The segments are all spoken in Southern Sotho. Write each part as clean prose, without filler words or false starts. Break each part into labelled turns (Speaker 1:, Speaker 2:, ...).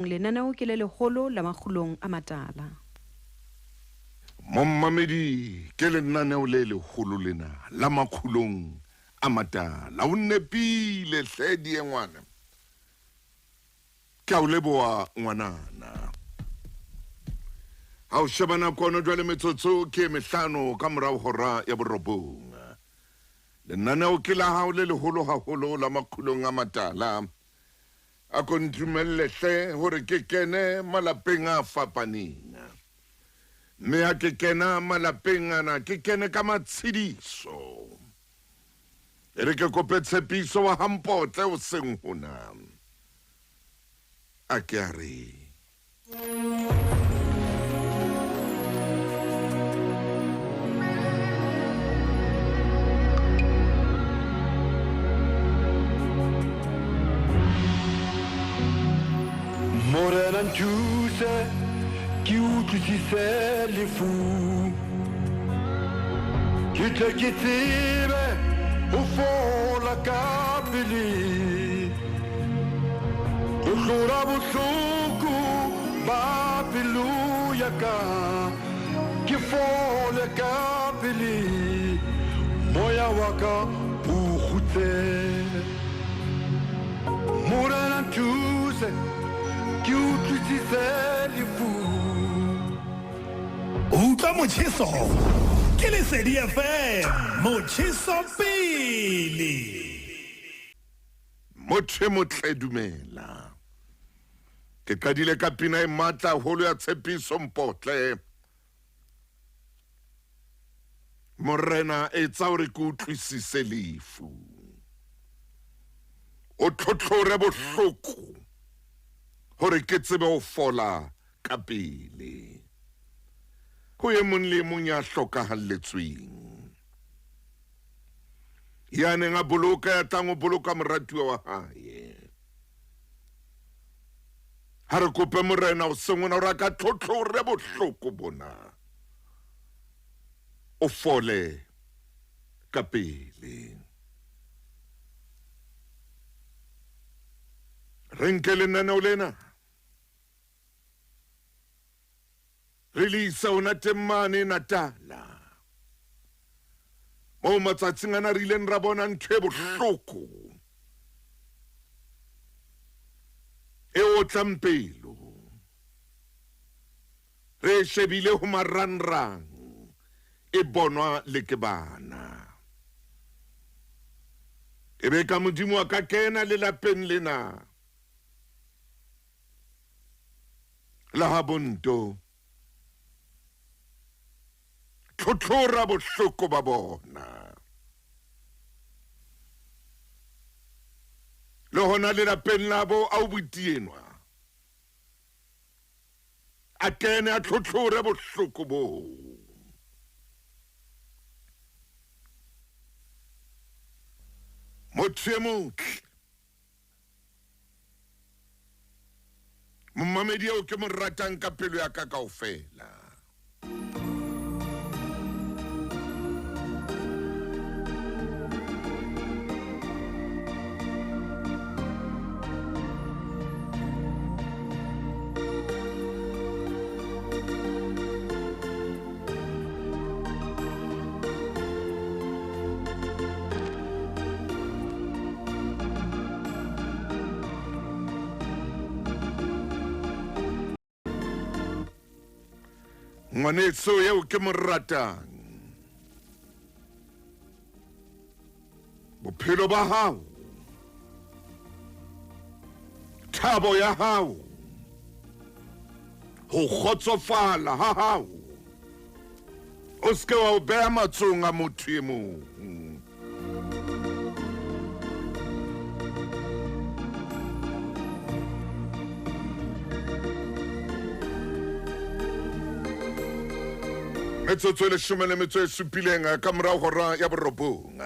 Speaker 1: Lenaneo ke le leholo la makgulong a matala.
Speaker 2: Mommamedi, ke lenaneo le leholo lena la makgulong a matala. O nepile hle die ngwana. Ke a o leboha ngwanana. Ha o sheba nako hona jwale metsotso ke e mehlano ka morao hora ya borobong. Lenaneo ke la hao le leholo haholo la makgulong a matala. A ko ntumelle hle hore ke kene malapeng a fapaneng. Mme ha ke kena malapeng ana, ke kene ka matshediso. E re ke kope tshepiso wa Hampotle o seng hona. A ke a re.
Speaker 3: Morena nthuse ke utlwisise lefu ke tle ke tsebe ho fola ka pele Go hlora bohloko ba pelo ya ka, ke fole ka pele, moya wa ka o kgutse. Morena nthuse ke utlwisise lefu.
Speaker 4: Utlwa motjheso ke Lesedi FM, motjheso pele.
Speaker 2: Motho e motle dumela. Ke qadile ka pina e matla haholo ya tshepiso mpotle. Morena etsa hore ke utlwisise lefu. O tlhotlhore bohloko hore ke tsebe ho fola ka pele. Ho e mong le e mong ya hlokahalletsweng. Ya neng a boloka ya tlang ho boloka moratuwa wa hae. Ha re kope Morena hoseng hona hore a ka tlhotlhore bohloko bona. O fole ka pele. Re nke lenaneo lena. Re le isa hona teng mane Natala, moo matsatsing ana re ileng ra bona ntho e bohloko e otlang pelo. Re e shebile ho marangrang, e bonwa le ke bana. E be ka Modimo a ka kena lelapeng lena. La ha bonto tlhotlhora bohloko ba bona le hona lelapeng labo a o botienwa a kene a tlhotlhore bohloko boo motho e motle Momamedi eo ke mo ratang ka pelo ya ka kaofela. Ngwaneso eo ke mo ratang, bophelo ba hao, thabo ya hao, ho kgotsofala ha hao, o se ke wa o beha matsong a motho e mong. Metsotso e leshome le metso e supileng ka morao hora ya borobong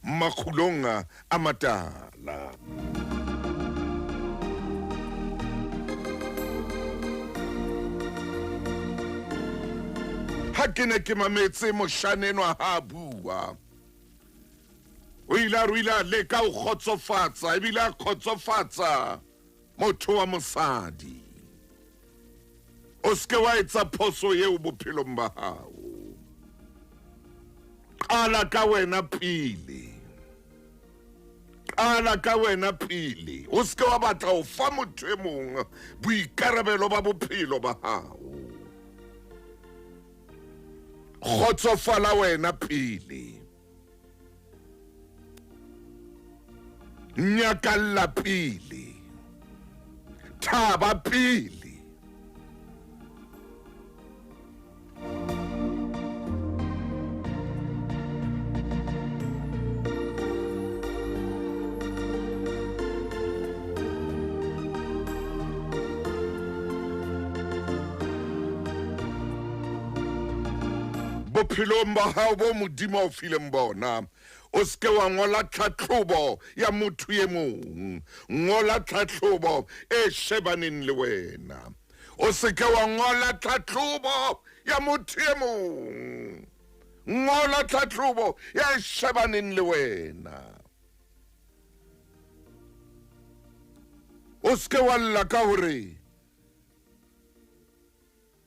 Speaker 2: makgulong a matala. Ha ke ne ke mametse moshane enwa ha a bua, o ile a re o ile a leka ho kgotsofatsa ebile a kgotsofatsa motho wa mosadi. O se ke wa etsa phoso eo bophelong ba hao. Qala ka wena pele. Qala ka wena pele. O se ke wa batla ho fa motho e mong boikarabelo ba bophelo ba hao. Kgotsofala wena pele. Nyakalla pele. Thaba pele. Bophelong ba hao bo Modimo a o fileng bona, o se ke wa ngola tlhatlhobo ya motho e mong. Ngola tlhatlhobo e shebaneng le wena. O se ke wa ngola tlhatlhobo ya motho e mong. Ngola tlhatlhobo ya e shebaneng le wena. O se ke wa lla ka hore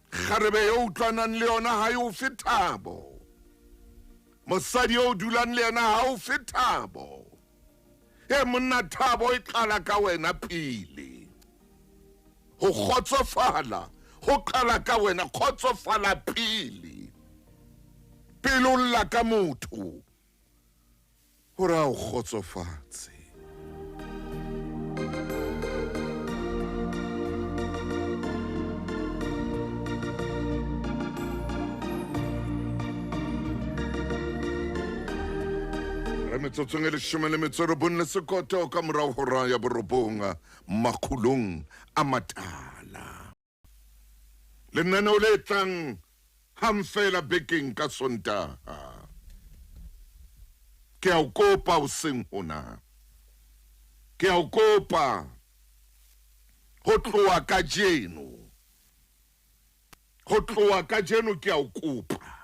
Speaker 2: kgarebe yo utlwanang le yona ha e o fe thabo. Mosadi yo o dulang le yena ha o fe thabo. E monna, thabo e qala ka wena pele. Ho kgotsofala ho qala ka wena. Kgotsofala pele. Pele o lla ka motho hore a o kgotsofatse. Re metsotsong e leshome le metso e robong le sekoto ka morao hora ya borobong makgulong a matala. Lenaneo le tlang hang feela bekeng ka Sontaha. Ke a o kopa hoseng hona. Ke a o kopa ho tloha kajeno. Ho tloha kajeno ke a o kopa.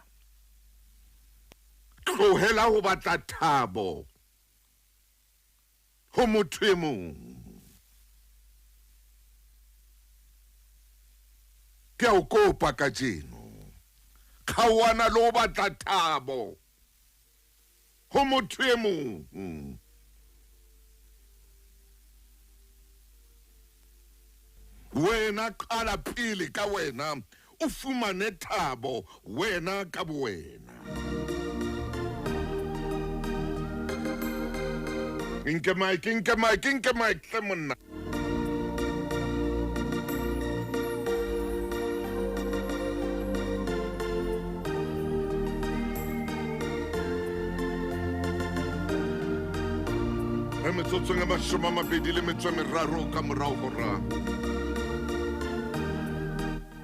Speaker 2: Tlohela ho batla thabo ho motho e mong. Ke a o kopa kajeno. Kgaoana le ho batla thabo ho motho e mong. Wena qala pele ka wena, o fumane thabo wena ka bowena. Nke mike, nke mike, nke mike hle monna. Re metsotsong e mashome a mabedi le metso e meraro ka morao hora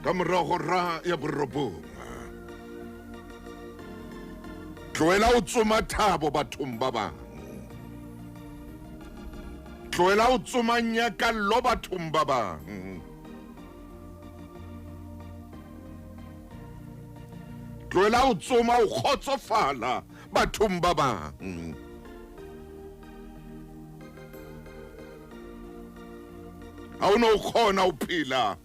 Speaker 2: ka morao hora ya borobong. Tlohela ho tsoma thabo bathong ba bang. Tlohela ho tsoma nyakallo bathong ba bang. Tlohela ho tsoma ho kgotsofala bathong ba bang. Ha o no kgona ho phela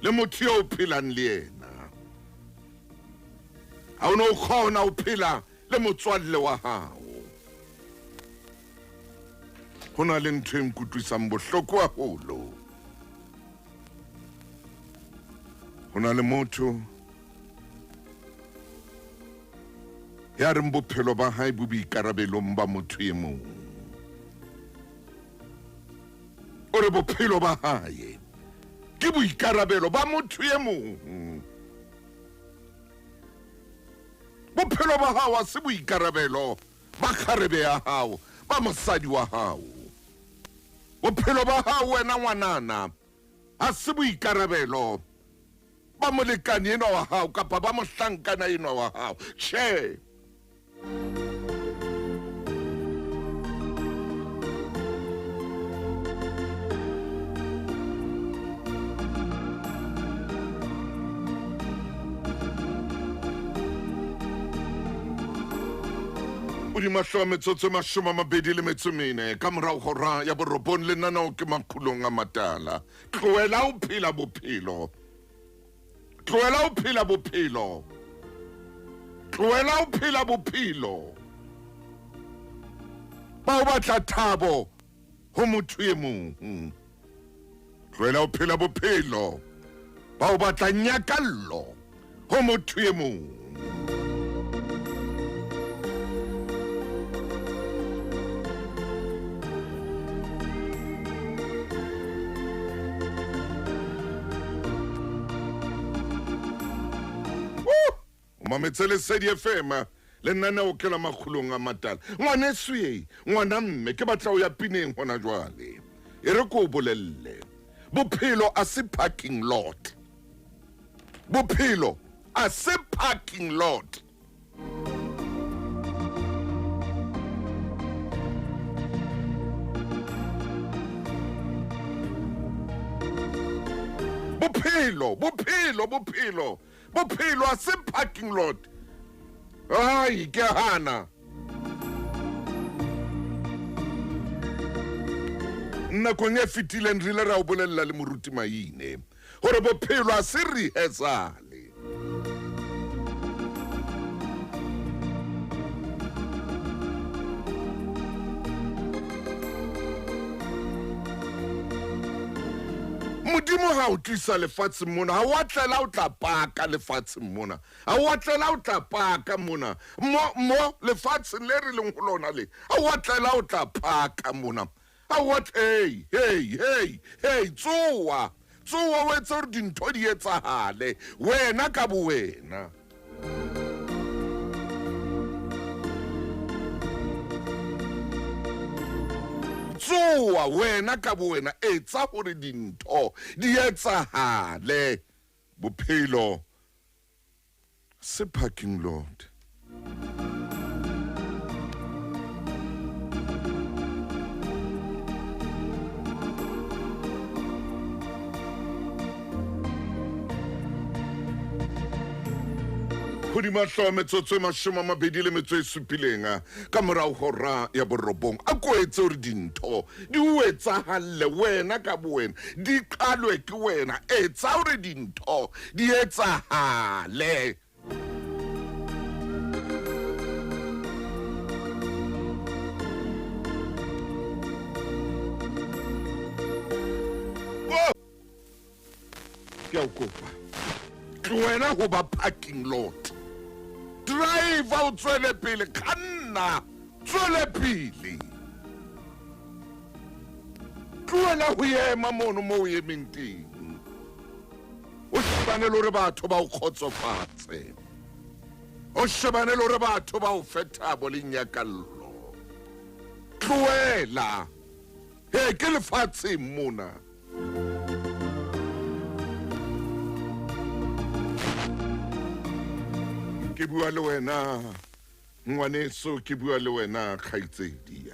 Speaker 2: le motho eo o phelang le yena. Ha o no kgona ho phela le motswalle wa hao. Ho na le ntho e nkutlwisang bohloko haholo. Ho na le motho ya reng bophelo ba hae bo boikarabelong ba motho e mong. O re bophelo ba hae ke boikarabelo ba motho e mong. Bophelo ba hao ha se boikarabelo ba kgarebe ya hao, ba mosadi wa hao. Bophelo ba hao wena ngwanana ha se boikarabelo ba molekane enwa wa hao kapa ba mohlankana enwa wa hao. Tjhe. Hodima hlooho metsotso e mashome a mabedi le metso e mene ka morao hora ya borobong lenaneo ke Makgulong a Matala. Tlohela ho phela bophelo Tlohela ho phela bophelo. Tlohela ho phela bophelo. Ba o batla thabo ho motho e mong. Tlohela ho phela bophelo. Ba o batla nyakallo ho motho e mong. O mametse Lesedi FM lenaneo ke la Makgulong a Matala. Ngwaneso ye, ngwana mme, ke batla ho ya pineng hona jwale. E re ko o bolelle. Bophelo a se parking lot. Bophelo a se parking lot. Bophelo, bophelo, bophelo. Bophelo a se parking lot. Ai, ke a hana. Nakong e fetileng re ile ra o bolella le moruti Maine gore bophelo a se rehearsale. Modimo ha o tlisa lefatsheng mona, ha wa tlela o tla paka lefatsheng mona. Ha wa tlela o tla paka mona. Mo, mo, lefatsheng le re leng ho lona le. Ha wa tlela o tla paka mona. Ha wa, hey, hey, hey, hey, tsoha. Tsoha o etse hore dintho di etsahale. Wena ka bowena. Tsoha wena ka bowena, etsa hore dintho di etsahale. Bophelo se parking lot. Hodima hlooho metsotso e 27 ka morao hora ya borobong. A ko etse hore dintho di o etsahalle wena ka bowena, di qalwe ke wena. Etsa hore dintho di etsahale. Ke a o kopa, tlohela ho ba parking lot. Driver o tswele pele, kganna, tswele pele. Tlohela ho ema mono mo o emeng teng. O shebane le hore batho ba o kgotsofatse. O shebane le hore batho ba o fe thabo le nyakallo. Tlohela. He, ke lefatsheng mona. Ke bua le wena ngwaneso, ke bua le wena kgaitsedi.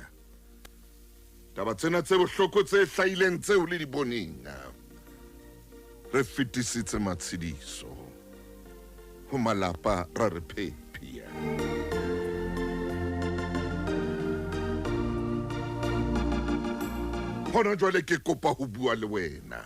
Speaker 2: Taba tsena tse bohloko tse hlahileng tseo le di boneng, re fetisitse matshediso ho malapa ra re phephi. Hona jwale ke kopa ho bua le wena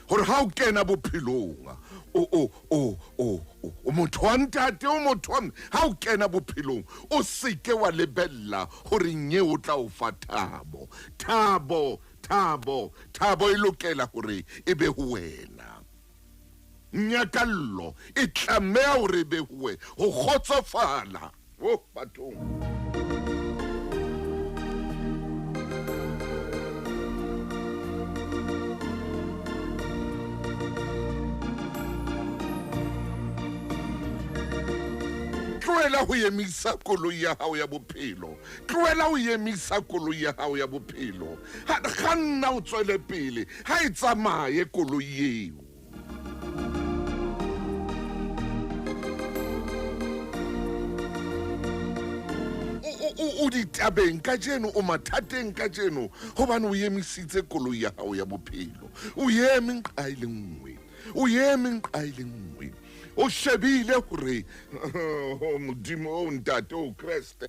Speaker 2: hore ha o kena bophelong, o o o o o motho wa ntate, o motho wa mme, ha o kena bophelong o seke wa lebella hore nye o tla o fa thabo. Thabo, thabo, thabo e lokela hore e be ho wena. Nyakallo e tlameha hore e be ho wena. Ho kgotsofala. Oh, bathong. Tlohela ho emisa koloi ya hao ya bophelo. Tlohela ho emisa koloi ya hao ya bophelo. Ha kganna o tswele pele, ha e tsamaye koloi eo. O ditabeng kajeno, o mathateng kajeno, hobane o emisitse koloi ya hao ya bophelo. O eme nqa e le nngwe, o eme nqa e le nngwe, o shebile hore oh, Modimo, o ntate, o Kreste.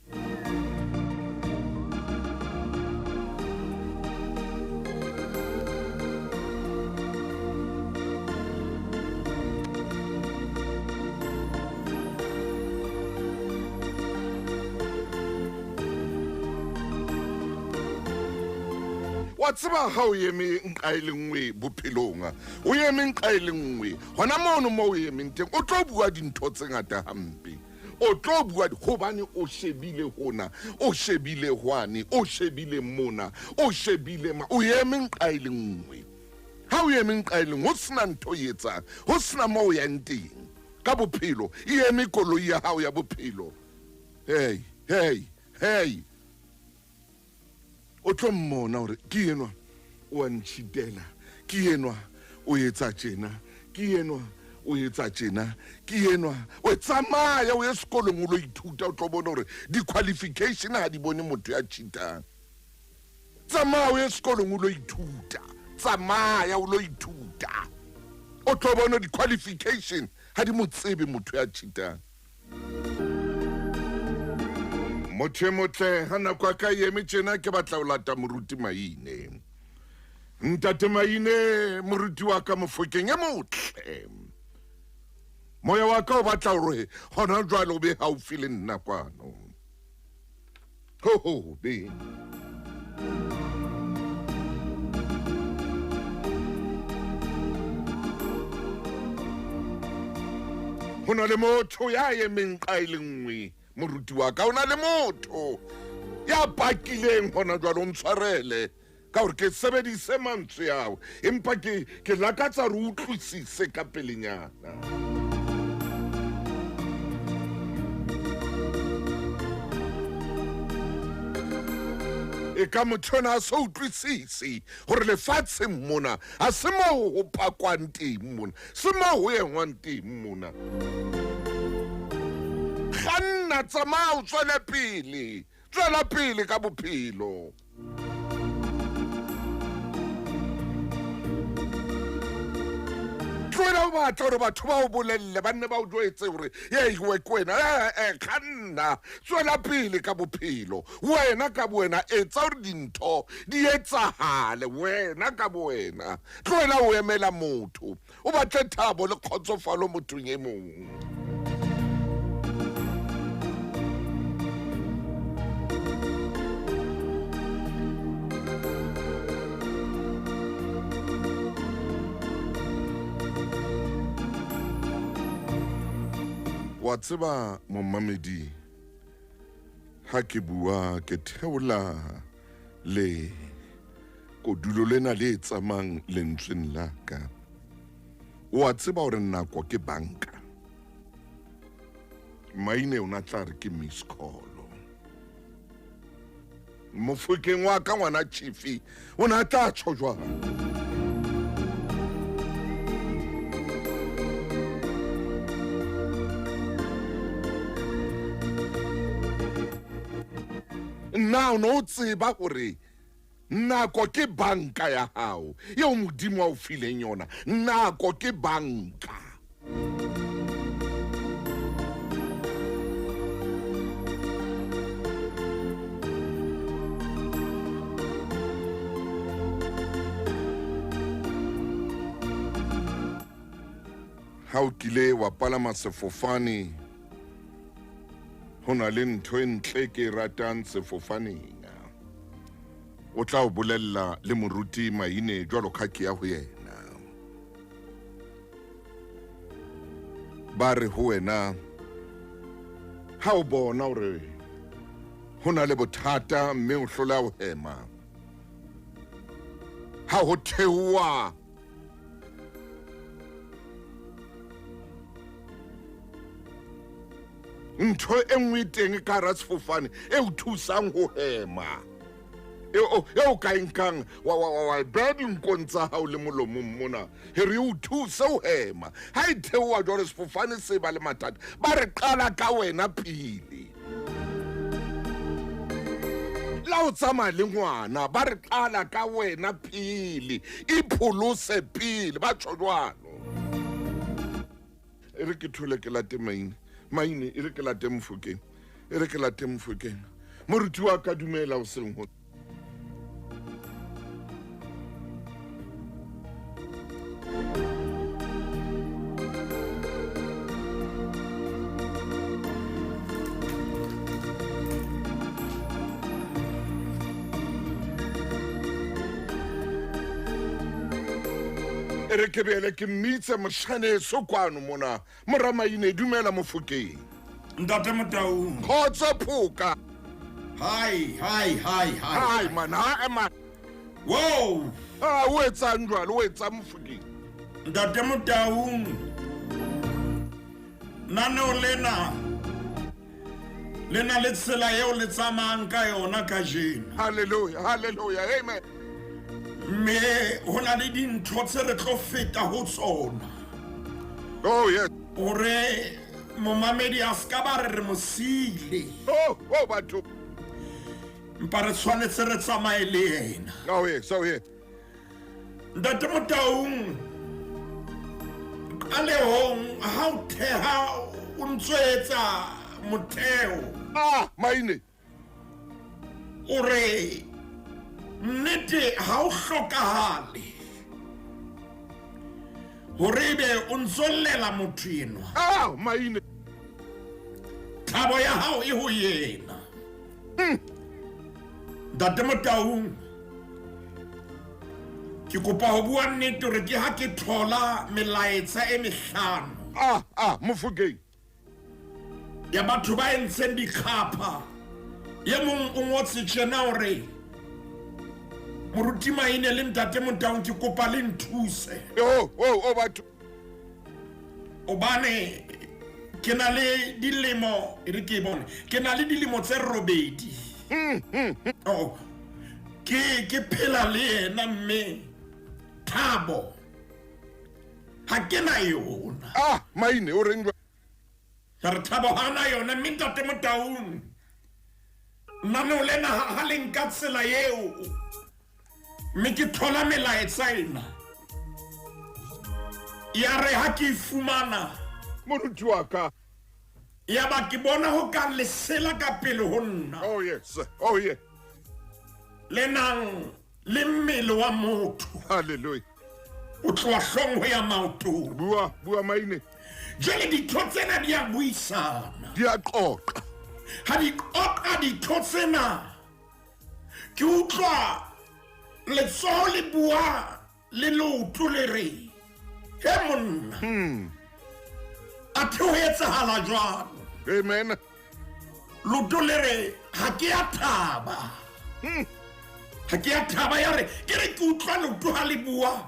Speaker 2: Wa tseba ha o eme nqa e le nngwe bophelong, o eme nqa e le nngwe hona mono mo o emeng teng, o tlo bua dintho tse ngata hampe. O tlo bua hobane o shebile hona, o shebile hwane, o shebile mona, o shebile ma, o eme nqa e le nngwe. Ha o eme nqa e le nngwe, ho sena ntho e etsang, ho sena mo o yang teng ka bophelo, e eme koloi ya hao ya bophelo. Hey, hey, hey. O tlo mmona hore ke enwa o a ntšhitela, ke enwa o etsa tjena, ke enwa o etsa tjena, ke enwa o tsamaya o ye sekolong o lo ithuta, o tlo bona hore di-qualification ha di bone motho ya cheatang. Tsamaya o ye sekolong o lo ithuta, tsamaya o lo ithuta, o tlo bona di-qualification ha di mo tsebe motho ya cheatang. Motho e motle, ha nako ya ka e eme tjena, ke batla ho lata moruti Maine. Ntate Maine, moruti wa ka Mofokeng e motle. Moya wa ka o batla hore hona jwale o be haufi le nna kwano. Ho hobe. Ho na le motho ya emeng qa e le nngwe, moruti wa ka. Ho na le motho ya pakileng hona jwale, o ntshwarele ka hore ke sebedise mantswe ao, empa ke ke lakatsa re utlwisise ka pelenyana. E ka motho ona a sa utlwisise hore lefatsheng mona ha se moo ho pakwang teng mona, se moo ho engwang teng mona. Kganna, tsamaya o tswele pele, tswela pele ka bophelo. Tlohela o batla hore batho ba o bolelle, ba nne ba o jwetse hore ei we ke wena. Ee, kganna, tswela pele ka bophelo. Wena ka bowena etsa hore dintho di etsahale, wena ka bowena. Tlohela ho emela motho, o batle thabo le kgotsofalo mothong e mong. Wa tseba momamedi, ha ke bua ke theola le kodulo lena le tsamang lentsweng la ka. O a tseba hore nako ke banka. Maine o na tla re ke miss call. Mofokeng wa ka ngwana Chifi o na tla tjho jwang? Nna o no tseba hore nako ke banka ya hao eo Modimo a o fileng yona. Nako ke banka. Ha o kile wa palama sefofane, ho na le ntho e ntle ke e ratang sefofaneng. O tla o bolella le moruti Maine jwalo ka ke ya ho yena. Ba re ho wena, ha o bona hore ho na le bothata mme o hlola ho hema, ha ho theoha ntho e nngwe teng ka hara sefofane e o thusang ho hema, e o ka e nkang wa e beha dinkong tsa hao le molomong mona, hore e o thuse ho hema. Ha e theoha jwale sefofane se ba le mathata, ba re qala ka wena pele. La o tsamaya le ngwana, ba re qala ka wena pele, ipholose pele, ba tjho jwalo. E re ke thole ke late Maine, Maine e re ke late Mofokeng, e re ke late Mofokeng. Moruti wa ka dumela hoseng ho. E re ke boele ke mmitse moshaneso kwano mona. Moramaine, dumela Mofokeng.
Speaker 5: Ntate Motaung.
Speaker 2: Kgotso Phoka.
Speaker 5: Hi, hi, hi, hi.
Speaker 2: Hi man, hi man.
Speaker 5: Whoa.
Speaker 2: Ah, o etsang jwalo, o etsang Mofokeng?
Speaker 5: Ntate Motaung. Naneo lena le na le tsela eo le tsamayang ka yona kajeno.
Speaker 2: Hallelujah, hallelujah, amen.
Speaker 5: Mme ho na le dintho tse re tlo feta ho tsona.
Speaker 2: Oh yes.
Speaker 5: Hore momamedi a ska ba re re mo siile.
Speaker 2: Oh, oh batho.
Speaker 5: Mpa re tshwanetse re tsamaye le yena.
Speaker 2: Oh yes, oh yes.
Speaker 5: Ntate Motaung, qalehong ha o theha o ntso etsa motheo.
Speaker 2: Ah, maine.
Speaker 5: O re nnete ha o hlokahale hore ebe o ntso llela motho enwa.
Speaker 2: Ah, maine.
Speaker 5: Thabo ya hao e ho yena. Ntate Motaung, ke kopa ho bua nnete hore ke ha ke thola melaetsa e mehlano.
Speaker 2: Ah, ah, Mofokeng.
Speaker 5: Ya batho ba entseng dikgapha. E mong o ngotse tjena hore Moruti Maine le Ntate Motaung ke kopa le nthuse.
Speaker 2: Oh, oh, oh batho.
Speaker 5: Hobane ke na le dilemo, e re ke bone, ke na le dilemo tse robedi. Oh, ke phela le yena mme thabo ha ke na yona.
Speaker 2: Ah, Maine o reng jwang?
Speaker 5: Re thabo ha na yona mme Ntate Motaung. Nano lena ha le nka tsela eo mme ke thola melaetsa ena. Ya re ha ke fumana
Speaker 2: moruti wa ka,
Speaker 5: ya ba ke bona ho ka lesela ka pele ho nna.
Speaker 2: Oh yes, oh yes.
Speaker 5: Le nang le mmele wa motho.
Speaker 2: Hallelujah.
Speaker 5: O tloha hlong ho ya maotong.
Speaker 2: Bua, bua Maine.
Speaker 5: Jwale ditho tsena di a buisana.
Speaker 2: Di a qoqa.
Speaker 5: Ha di qoqa ditho tsena, ke utlwa letsoho le bua le leoto le re, he monna. A the ho etsahala jwang?
Speaker 2: Amen.
Speaker 5: Leoto le re, ha ke a thaba. Ha ke a thaba ya re, ke re ke utlwa leoto ha le bua.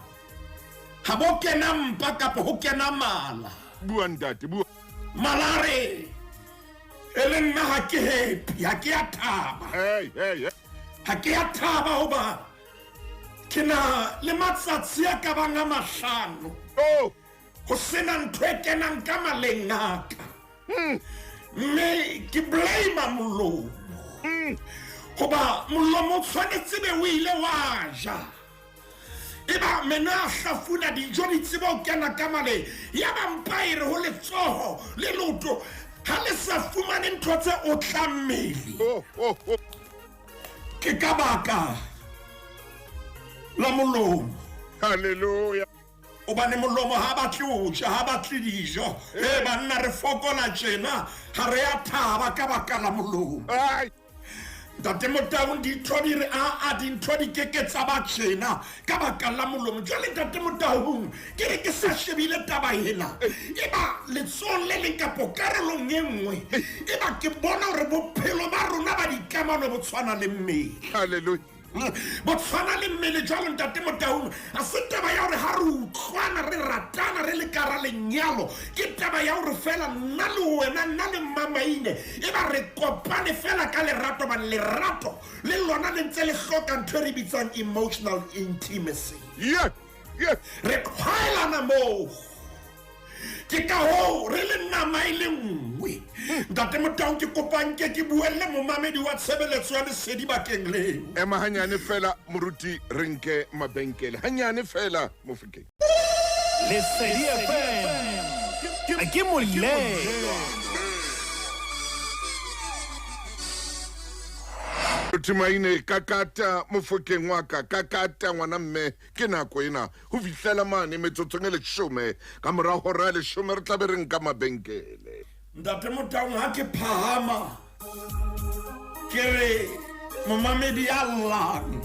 Speaker 5: Ha bo kena mpa kapa ho kena mala.
Speaker 2: Bua ntate, bua.
Speaker 5: Mala re, e le nna ha ke happy, ha ke a thaba.
Speaker 2: Hey, hey, hey.
Speaker 5: Ha ke a thaba hoba ke na le matsatsi a ka bang a mahlano.
Speaker 2: Oh.
Speaker 5: Ho sena ntho e kenang ka maleng a ka. Mme ke blame molomo. Hoba molomo o tshwanetse be o ile wa ja. Eba meno a hlafuna dijo di tsebe ho kena ka maleng. Ya ba mpa e re ho letsoho le leoto ha le sa fumane ntho tse otlang mmele.
Speaker 2: Oh, oh, oh.
Speaker 5: Ke ka baka la molomo.
Speaker 2: Hallelujah.
Speaker 5: Hobane molomo ha batle ho ja, ha batle dijo. E banna re fokola tjena, ha re a thaba ka baka la molomo.
Speaker 2: Ai.
Speaker 5: Ntate Motaung ditho di re a dintho di keke tsa ba tjena ka baka la molomo. Jwale Ntate Motaung ke re ke sa shebile taba ena. Eba letsohong le leng kapo karolong e nngwe, eba ke bona hore bophelo ba rona ba dikamano bo tshwana le mmele.
Speaker 2: Hallelujah.
Speaker 5: Bo tshwana le mmele jwalo Ntate Motaung. Ha se taba ya hore ha re utlwana, re ratana, re le ka hara lenyalo. Ke taba ya hore fela nna le wena, nna le Mmamaine, eba re kopane fela ka lerato, hobane lerato le lona le ntse le hloka ntho e re bitsang emotional intimacy.
Speaker 2: Yeah, yeah.
Speaker 5: Re qhwaelana moo. Ke ka hoo re le nama e le nngwe. Ntate Motaung, ke kopa nke ke buelle momamedi wa tshebeletso ya lesedi bakeng leo.
Speaker 2: Ema hanyane fela moruti, re nke mabenkele. Hanyane fela Mofokeng.
Speaker 4: Lesedi FM ke molelwa.
Speaker 2: Moruti Maine, kakata Mofokeng wa ka, kakata ngwana mme, ke nako ena ho fihlela mane metsotsong e leshome ka mora hora ya leshome re tla be re nka mabenkele.
Speaker 5: Ntate Motaung, ha ke phahama ke re momamedi ya llang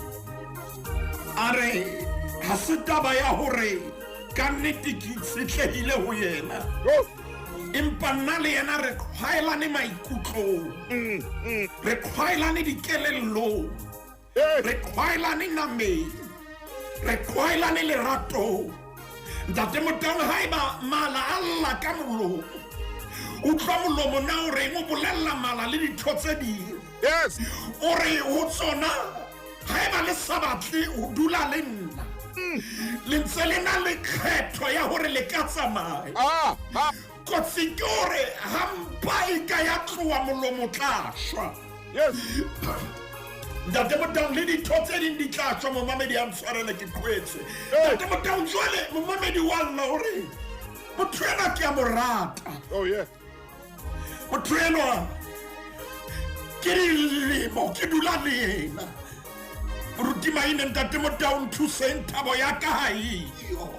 Speaker 5: a re ha se taba ya hore Ka nnete ke itshetlehile ho yena.
Speaker 2: Oh.
Speaker 5: Empa nna le yena re qhwaelane maikutlong. Re qhwaelane dikelellong. Re qhwaelane nameng. Re qhwaelane leratong. Ntate Motaung, haeba mala a lla ka molomo, utlwa molomo na o reng o bolella mala le ditho tse ding.
Speaker 2: Yes.
Speaker 5: O re ho tsona, haeba le sa batle ho dula le nna, le ntse le na le kgetho ya hore le ka tsamaya.
Speaker 2: Ah, ah.
Speaker 5: Kotsi ke hore ha mpa e ka ya tloha molomo tla shwa.
Speaker 2: Yes.
Speaker 5: Ntate Motaung, le ditho tse ding di tla shwa. Momamedi a ntshwarele ke qwetse. Ntate Motaung, jwale momamedi wa lla hore motho enwa ke a mo rata.
Speaker 2: Oh yeah.
Speaker 5: Motho enwa ke dilemo ke dula le yena. Moruti Maine, ntate Motaung, nthuseng, thabo ya ka ha eyo.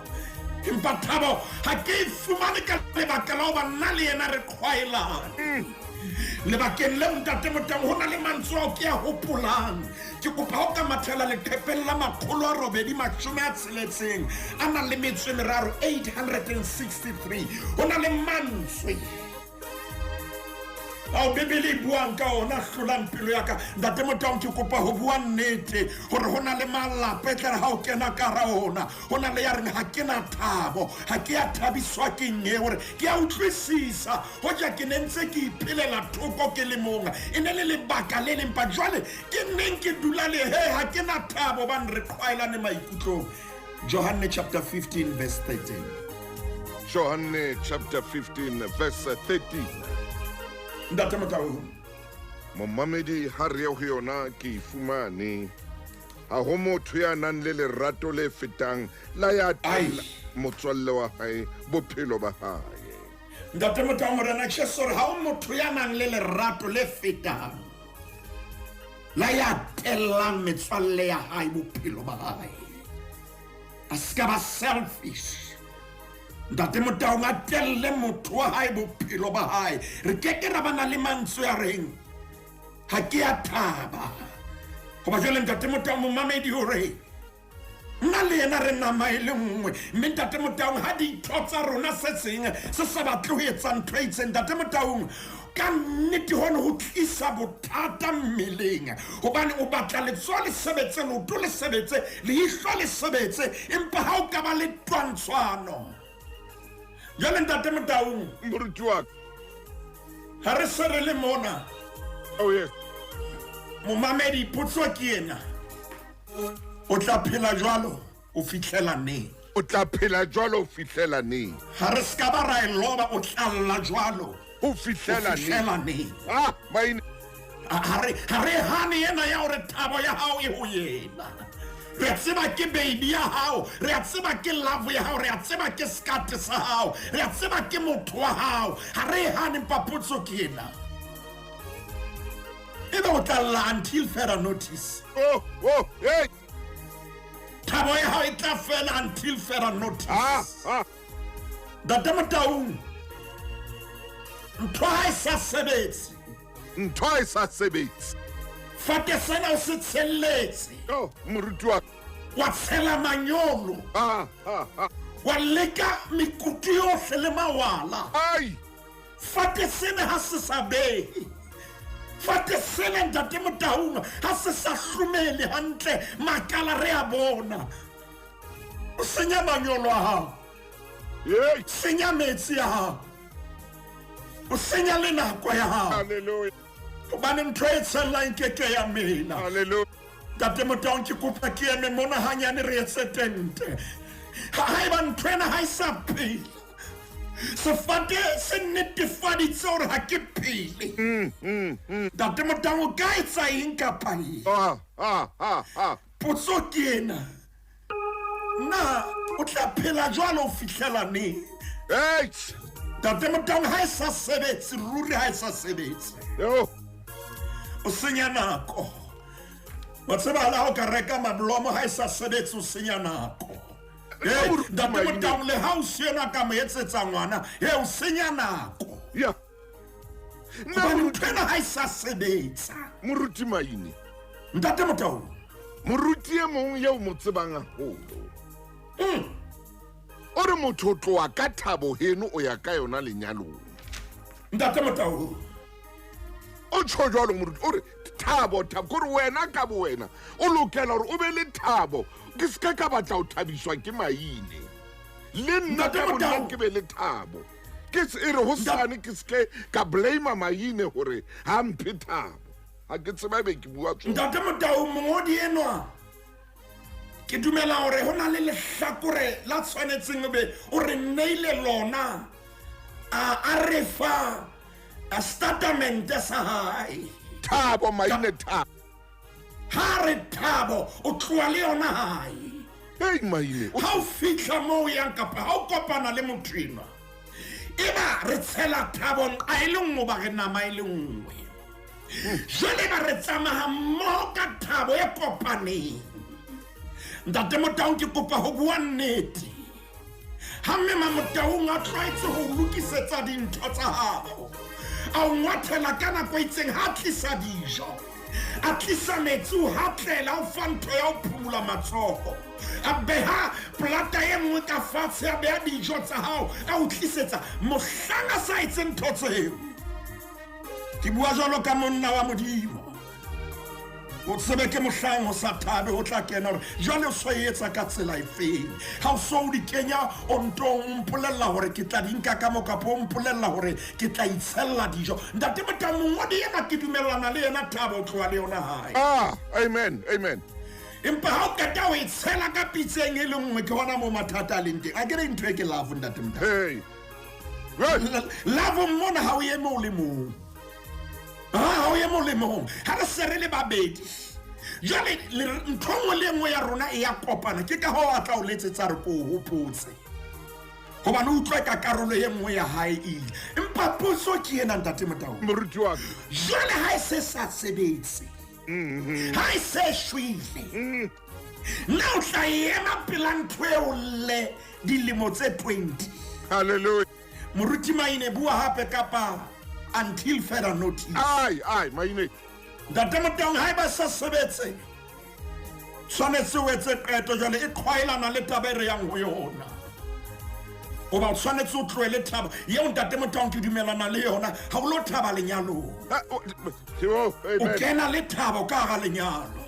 Speaker 5: Empa thabo ha ke e fumane ka lebaka la hoba nna le yena re qhwaelane. Lebakeng leo, ntate Motaung, ho na le mantswe ao ke a hopolang. Ke kopa ho ka mathela leqhepeng la 863, 863. Ho na le mantswe ao Bebele e buang ka ona hlolang pelo ya ka. Ntate Motaung, ke kopa ho bua nnete hore ho na le malapa e tlare ha o kena ka hara ona, ho na le ya reng ha ke na thabo, ha ke ya thabiswa ke eng e, hore ke a utlwisisa hoja ke ne ntse ke iphelela thoko ke le mong, e ne le lebaka le leng, pa jwale ke neng ke dula le he ha ke na thabo bane re qhwaelane maikutlong. Johanne chapter 15 verse 13.
Speaker 2: Johanne chapter 15 verse 13.
Speaker 5: Ntate Motaung.
Speaker 2: Momamedi, ha re ye ho yona ke e fumane. Ha ho motho ya nang le lerato le fetang la ya tella motswalle wa hae bophelo ba hae.
Speaker 5: Ntate Motaung, Morena Jesu re ha ho motho ya nang le lerato le fetang la ya tellang metswalle ya hae bophelo ba hae. A se ka ba selfish. Ntate Motaung, a telle motho wa hae bophelo ba hae. Re keke ra bana le mantswe a reng ha ke a thaba. Hoba jwale ntate Motaung, momamedi hore nna le yena re nama e le nngwe, mme ntate Motaung ha ditho tsa rona se seng se sa batle ho etsa ntho e itseng, ntate Motaung, ka nnete hone ho tlisa bothata mmeleng, hobane o batla letsoho le sebetse, leoto le sebetse, leihlo le sebetse, empa ha o ka ba le twantshwano. Jwale ntate Motaung,
Speaker 2: Moruti wa ka,
Speaker 5: ha re se re le mona.
Speaker 2: Oh yes.
Speaker 5: Momamedi, potso ke ena: o tla phela jwalo o fihlela neng?
Speaker 2: O tla phela jwalo ho fihlela neng?
Speaker 5: Ha re se ka ba ra e loba, o tla lla jwalo
Speaker 2: Ho fihlela neng?
Speaker 5: Fihlela neng?
Speaker 2: Ah, maine.
Speaker 5: Ha re hane ena ya hore thabo ya hao e ho yena. Re a tseba ke baby ya hao, re a tseba ke love ya hao, re a tseba ke skate sa hao, re a tseba ke motho wa hao. Ha re hane, empa potso ke ena: ebe o tla lla until further notice?
Speaker 2: Oh, oh, hey.
Speaker 5: Thabo ya hao e tla fela until further notice?
Speaker 2: Ah, ah.
Speaker 5: Ntate Motaung, ntho ha e sa sebetse.
Speaker 2: Ntho ha e sa sebetse.
Speaker 5: Fate sena o se tshelletse.
Speaker 2: Oh, moruti wa ka.
Speaker 5: Wa tshela manyolo.
Speaker 2: Ah, ah, ah.
Speaker 5: Wa leka mekutu yohle le mawala.
Speaker 2: Ai.
Speaker 5: Fate sena ha se sa behe. Fate sena ntate Motaung ha se sa hlomele hantle, makala re a bona. O senya manyolo a hao.
Speaker 2: Hey.
Speaker 5: Senya metsi a hao. O senya le nako ya hao.
Speaker 2: Hallelujah.
Speaker 5: Hobane ntho e tshellang ke ke ya mela.
Speaker 2: Hallelujah.
Speaker 5: Ntate Motaung, ke kopa ke eme mona hanyane re etse tente. Haeba ntho ena ha e sa phela, sefate se nnetefaditse hore ha ke phele. Ntate Motaung, o ka etsa eng kapa eng?
Speaker 2: Ah, ah, ah, ah.
Speaker 5: Potso ke ena: na o tla phela jwalo ho fihlela neng?
Speaker 2: Hey.
Speaker 5: Ntate Motaung, ha e sa sebetse, ruri ha e sa sebetse.
Speaker 2: Yo.
Speaker 5: O senya nako. Wa tseba le ha o ka reka mablomo, ha e sa sebetse, o senya nako. Hey, ntate Motaung, le ha o siena ka mo etsetsa ngwana, he o senya nako.
Speaker 2: Yeah.
Speaker 5: Hobane ntho ena ha e sa sebetsa.
Speaker 2: Moruti Maine.
Speaker 5: Ntate Motaung.
Speaker 2: Moruti e mong eo mo tsebang haholo. O re motho o tloa ka thabo heno o ya ka yona lenyalong.
Speaker 5: Ntate Motau.
Speaker 2: O tjho jwalo moruti, o re thabo, thabo, kore wena ka bo wena o lokela hore o be le thabo. Ke se ka batla ho thabiswa ke maine. Le nna ka bonna ke be le thabo. Ke se e re ho sane ke se ka blame maine hore ha mphe thabo. Ha ke tseba be ke bua tsona.
Speaker 5: Ntate Motau, mongodi enwa ke dumela hore ho na le lehlakore la tshwanetseng be o re neile lona, a re fa a statement sa hae.
Speaker 2: Thabo maine thabo.
Speaker 5: Ha re thabo o tloa le yona hae.
Speaker 2: Hey maine.
Speaker 5: Ha o fihla moo yang kapa ha o kopana le motho enwa, eba re tshela thabo nqa e le nngwe ba re nama e le nngwe. Jwale ba re tsamaya mmoho ka thabo e kopaneng. Ntate Motaung, ke kopa ho bua nnete. Ha mme Mamotaung a tlwaetse ho lokisetsa dintho tsa hao, a o ngwathela ka nako e itseng, ha tlisa dijo, a tlisa metsi, o hatlela, o fa ntho ya ho phumula matsoho, a beha plata e nngwe ka fatshe, a beha dijo tsa hao, a o tlisetsa. Mohlang a sa etse ntho tseo, ke bua jwalo ka monna wa Modimo, o tsebe ke mohlang ho sa thabe ho tla kena hore jwale o so etsa ka tsela efeng. Ha o so o di kenya ontong, o mpolella hore ke tla di nka ka mo, kapa o mpolella hore ke tla itshella dijo. Ntate Motau, mongodi ena ke dumellana le yena, thabo o tloha le yona hae.
Speaker 2: Ah, amen, amen.
Speaker 5: Empa ha o qeta ho e tshela ka pitseng e le nngwe, ke hona moo mathata a leng teng. A ke re ntho e ke love, Ntate Motau.
Speaker 2: Hey.
Speaker 5: Love mona ha o eme o le mong. Ha o ye molemong, ha re se re le babedi. Jwale ntho nngwe le nngwe ya rona e ya kopana. Ke ka hoo a tla o letsetsa re ko o hopotse, hobane o utlwe ka karolo e nngwe ya hae e ile. Empa potso ke ena, Ntate Motau.
Speaker 2: Moruti wa ka.
Speaker 5: Jwale ha e se sa sebetse, ha e se shwele, na o tla ema pela ntho eo le dilemo tse 20?
Speaker 2: Hallelujah.
Speaker 5: Moruti Maine, bua hape kapa until further notice.
Speaker 2: Ai, ai, Maine.
Speaker 5: Ntate Motaung, ha eba sa sebetse, tshwanetse o etse qeto jwale e qhwaelana le taba e re yang ho yona. Hoba o tshwanetse o tlohele thabo eo, Ntate Motaung, ke dumelana le yona, ha o lo thaba lenyalong. O kena le thabo ka hara lenyalo.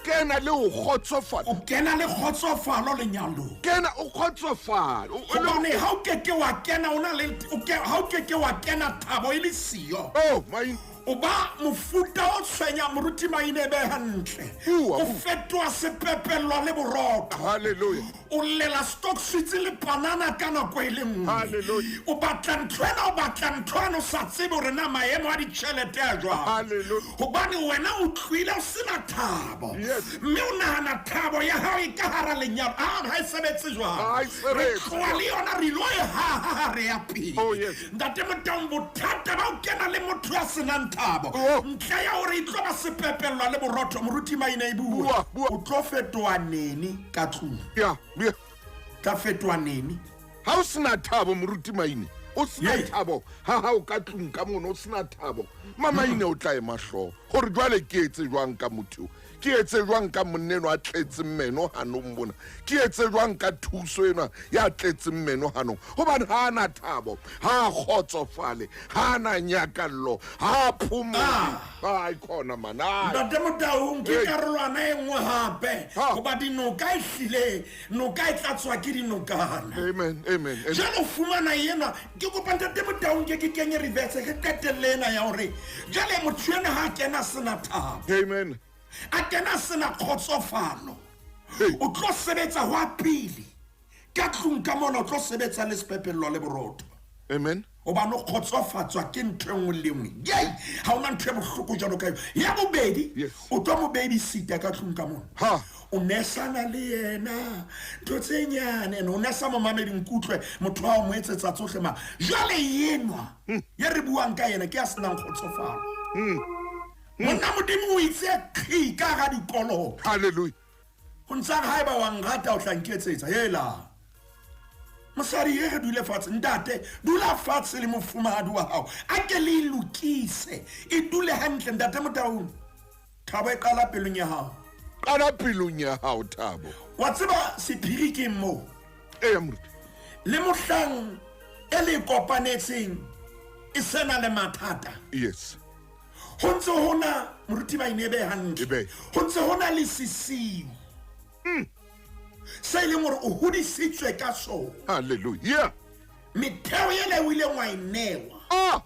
Speaker 2: Kena le ho kgotsofala.
Speaker 5: O kena le kgotsofalo lenyalong.
Speaker 2: Kena o kgotsofala.
Speaker 5: Hobane ha o keke wa kena o na le ha o keke wa kena thabo e le siyo.
Speaker 2: Oh, my.
Speaker 5: O ba mofuta o tshwenya, moruti Maine, be hantle. O fetoha sepepelwa le borotho.
Speaker 2: Hallelujah.
Speaker 5: O llela stock sweets le panana ka nako e le nngwe.
Speaker 2: Hallelujah.
Speaker 5: O batla ntho ena, o batla ntho ena, o sa tsebe hore na maemo a ditjhelete a jwang.
Speaker 2: Hallelujah.
Speaker 5: Hobane wena o tlohile o sena thabo.
Speaker 2: Yes.
Speaker 5: Mme o nahana thabo ya hao e ka hara lenyalo. Ah, ha e sebetse jwang.
Speaker 2: Ha e sebetse.
Speaker 5: Re tloha le yona, re ilo e haha ha re ya pele.
Speaker 2: Oh, yes.
Speaker 5: Ntate Motaung, bothata ba o kena le motho ya senang thabo.
Speaker 2: Oh.
Speaker 5: Ntle ya hore e tlo ba sepepellwa le borotho, moruti Maine e bua.
Speaker 2: Bua, bua.
Speaker 5: O tlo fetoha nene ka tlung.
Speaker 2: Yeah, yeah.
Speaker 5: Tla fetoha nene.
Speaker 2: Ha o sena thabo, moruti Maine, o sena
Speaker 5: Yey.
Speaker 2: thabo ha hao ka tlung ka mono, o sena thabo, Mama Maine o tla ema hlooho hore jwale ke etse jwang ka motho eo, ke etse jwang ka monna enwa a tletseng meno hanong mona, ke etse jwang ka thuso enwa ya tletseng meno hanong, hobane ha a na thabo, ha a kgotsofale, ha a na nyakallo, ha a phomole. Ai khona man, ai.
Speaker 5: Ntate Motaung, ke
Speaker 2: Hey.
Speaker 5: karolwana e nngwe hape.
Speaker 2: Ha.
Speaker 5: Hoba dinoka e hlile, noka e tlatswa ke dinokana.
Speaker 2: Amen, amen, amen.
Speaker 5: Jwale o fumana enwa, ke kopa Ntate Motaung ke ke kenye reverse, ke qetelle ena ya hore jwale motho enwa ha a kena sena thabo.
Speaker 2: Amen.
Speaker 5: A kena sena kgotsofalo.
Speaker 2: Hey.
Speaker 5: O tlo sebetsa hwa pele. Ka tlung ka mona o tlo sebetsa le sepepellwa le borotho.
Speaker 2: Amen.
Speaker 5: Hobane o kgotsofatswa ke ntho e nngwe le nngwe. Yei, ha hona ntho e bohloko jwalo ka eo. Ya bobedi,
Speaker 2: Yes.
Speaker 5: o tlo mo babysita ka tlung ka mona.
Speaker 2: Ha.
Speaker 5: O nesana le yena ntho tse nyane, ene o nesa momamedi, nkutlwe, motho wa o mo etsetsa tsohle ma. Jwale enwa ye re buang ka yena ke ya senang kgotsofalo. Monna Modimo o itse qhi ka hara dikoloto.
Speaker 2: Hallelujah.
Speaker 5: Ho ntsa re haeba wa nrata o tla nketsetsa. Hela. Mosadi e re dule fatshe, ntate, dula fatshe le mofumahadi wa hao. A ke le e lokise, e dule hantle, Ntate Motaung. Thabo e qala pelong ya hao.
Speaker 2: Qala pelong ya hao, thabo.
Speaker 5: Wa tseba sephiri ke moo?
Speaker 2: Eya, moruti.
Speaker 5: Le mohlang e le kopanetseng e sena le mathata.
Speaker 2: Yes.
Speaker 5: Ho ntse hona moruti ba ine be hantle.
Speaker 2: Ebe.
Speaker 5: Ho ntse hona le sesiu. Se e leng hore o hodisitswe ka sona.
Speaker 2: Hallelujah.
Speaker 5: Metheo ele o ileng wa e newa.
Speaker 2: Ah,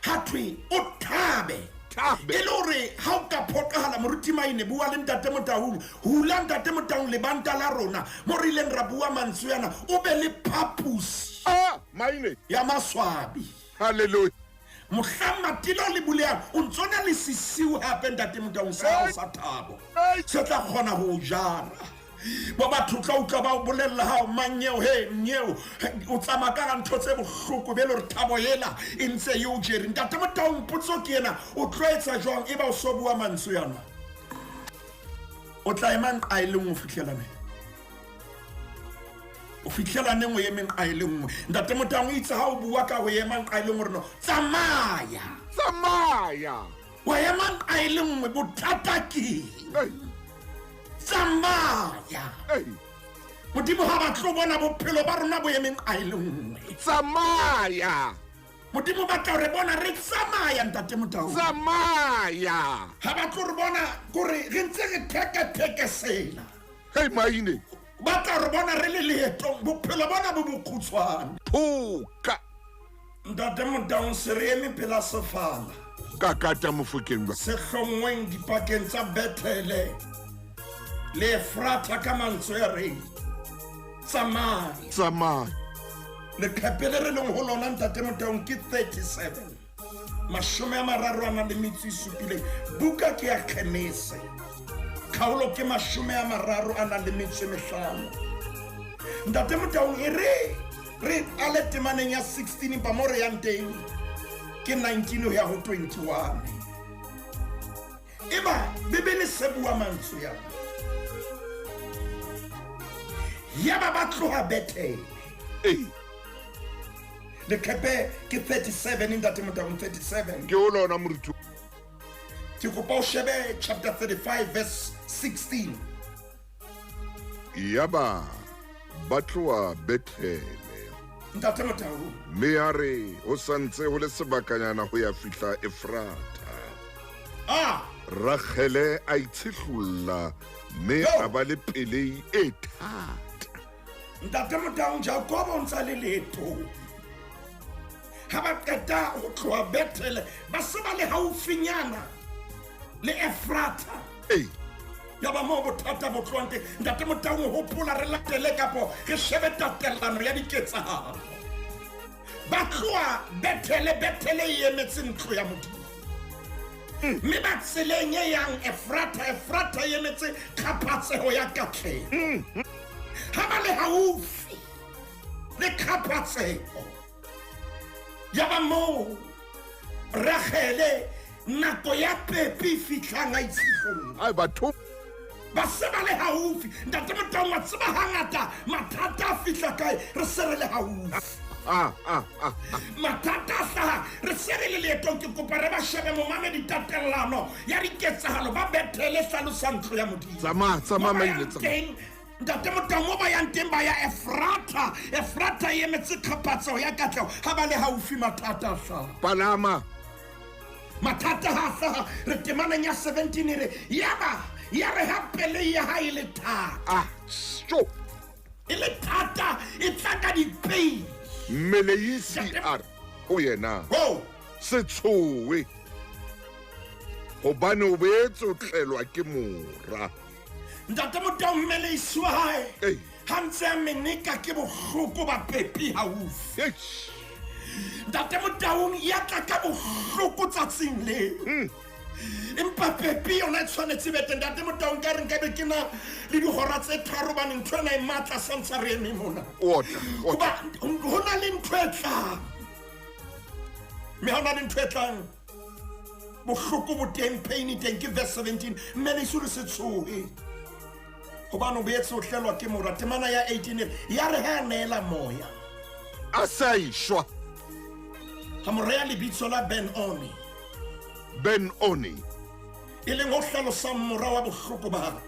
Speaker 5: Ha thwe o thabe.
Speaker 2: Thabe.
Speaker 5: E le hore ha o ka phoqahala moruti Maine bua le ntate Motaung, hula ntate Motaung lebanta la rona mo re ileng ra bua mantswe ana, o be le phaposi
Speaker 2: ah, Maine.
Speaker 5: ya maswabi.
Speaker 2: Hallelujah.
Speaker 5: Mohlang matilo le bulehang o ntso na le sesiu hape ntate Motaung sa hao sa thabo se tla kgona ho o jara. Bo batho tla utlwa ba o bolella hao mang eo, he nyeo, o tsamaya ka ntho tse bohloko be le hore thabo ela e ntse e o jere. Ntate Motaung, potso ke ena, o tlo etsa jwang e ba o so bua mantswe ana? O tla ema nqa e le nngwe ho fihlela neng? O fihlela neng o eme nqa e le nngwe? Ntate Motaung o itse ha o bua ka ho ema nqa e le nngwe hore no, tsamaya.
Speaker 2: Tsamaya.
Speaker 5: Wa ema nqa e le nngwe, bothata ke eng?
Speaker 2: Hey.
Speaker 5: Tsamaya.
Speaker 2: Hey.
Speaker 5: Modimo ha ba tlo bona bophelo ba rona bo emeng a e le nngwe.
Speaker 2: Tsamaya.
Speaker 5: Modimo ba tla re bona re tsamaya ntate Motaung.
Speaker 2: Tsamaya.
Speaker 5: Ha ba tlo re bona kore re ntse re theke-thekesela.
Speaker 2: Hey Maine.
Speaker 5: Ba tla re bona re le leetong, bophelo bona bo bokgutshwane.
Speaker 2: Phoka.
Speaker 5: Ntate Motaung, se re eme pela sefala.
Speaker 2: Ka kata mofokeng ba.
Speaker 5: Se hlongweng dipakeng tsa Bethele le Efrata ka mantswe a reng tsamaya.
Speaker 2: Tsamaya.
Speaker 5: Leqephe le re leng ho lona ntate Motaung ke 37. 37. Buka ke ya Genese. Kgaolo ke 35. Ntate Motaung e re re ale temaneng ya 16 empa mo re yang teng ke 19 ho ya ho 21. Eba Bibele se bua mantswe ana. Yaba ba tloha Bethele.
Speaker 2: Ee.
Speaker 5: Leqephe ke 37 ntate Motaung, 37.
Speaker 2: Ke o lona moruti.
Speaker 5: Ke kopa o shebe chapter 35 verse 16.
Speaker 2: Yaba ba tloha Bethele.
Speaker 5: Ntate Motaung.
Speaker 2: Mme a re ho santse ho le sebakanyana ho ya fihla Efrata.
Speaker 5: Ah.
Speaker 2: Ragele a itshihlolla mme a ba le pelei e thata.
Speaker 5: Ntate Motaung, Jakobo o ntsa le leetong. Ha ba qeta ho tloha Bethele, ba se ba le haufinyana le Efrata.
Speaker 2: Ee.
Speaker 5: Ya ba moo bothata bo tlohang teng. Ntate Motaung, o hopola re latele kapo re shebe tatelano ya diketsahalo. Ba tloha Bethele, Bethele e emetse ntlo ya Modimo. Mme ba tseleng e yang Efrata, Efrata e emetse kgaphatseho ya katleho. Ha ba le haufi le kgaphatseho, ya ba moo Ragele nako ya pepi e fihlang a itshihlolla.
Speaker 2: Ai, batho.
Speaker 5: Ba se ba le haufi. Ntate Motaung, wa tseba hangata mathata a fihla kae, re se re le haufi. Mathata a hlaha, re se re le leetong. Ke kopa re ba shebe momamedi tatellano ya diketsahalo ba Bethele hlalosa ntlo ya Modimo.
Speaker 2: Tsamaya, tsamaya,
Speaker 5: Mo ba
Speaker 2: Maile,
Speaker 5: yang
Speaker 2: tsamaya.
Speaker 5: teng, Ntate Motaung, mo ba yang teng ba ya Efrata. Efrata e emetse kgaphatseho ya katleho. Ha ba le haufi mathata a hlaha.
Speaker 2: Palama.
Speaker 5: Mathata ha hlaha, re temaneng ya 17 e re, yaba, ya re ha pelei ya hae e le thata.
Speaker 2: Ah, sho.
Speaker 5: E le thata, e tla ka dipei.
Speaker 2: Mmeleisi a re ho yena,
Speaker 5: Ho.
Speaker 2: Se tshohe, hobane o boetse o tlelwa ke mora.
Speaker 5: Ntate Motaung, mmeleisi wa hae
Speaker 2: Ei.
Speaker 5: ha ntse a meneka ke bohloko ba pepi haufi.
Speaker 2: Eish.
Speaker 5: Ntate Motaung ya tla ka bohloko tsatsing leo. Empa pepi yona e tshwanetse be teng. Ntate Motaung, ka re nkabe ke na le dihora tse tharo hobane ntho ena e matla sa ntse re eme mona.
Speaker 2: Otla, otla.
Speaker 5: Hoba ho na le ntho e tlang. Mme ha ho na le ntho e tlang, bohloko bo teng, pain e teng. Ke verse 17. Mmeleisi o re se tshohe, hobane o boetse o tlelwa ke mora. Temana ya 18 e re, ya re ha a neela moya,
Speaker 2: a sa eshwa,
Speaker 5: ha mo reha lebitso la Ben-Oni.
Speaker 2: Ben-Oni.
Speaker 5: E leng ho hlalosang mora wa bohloko ba ka.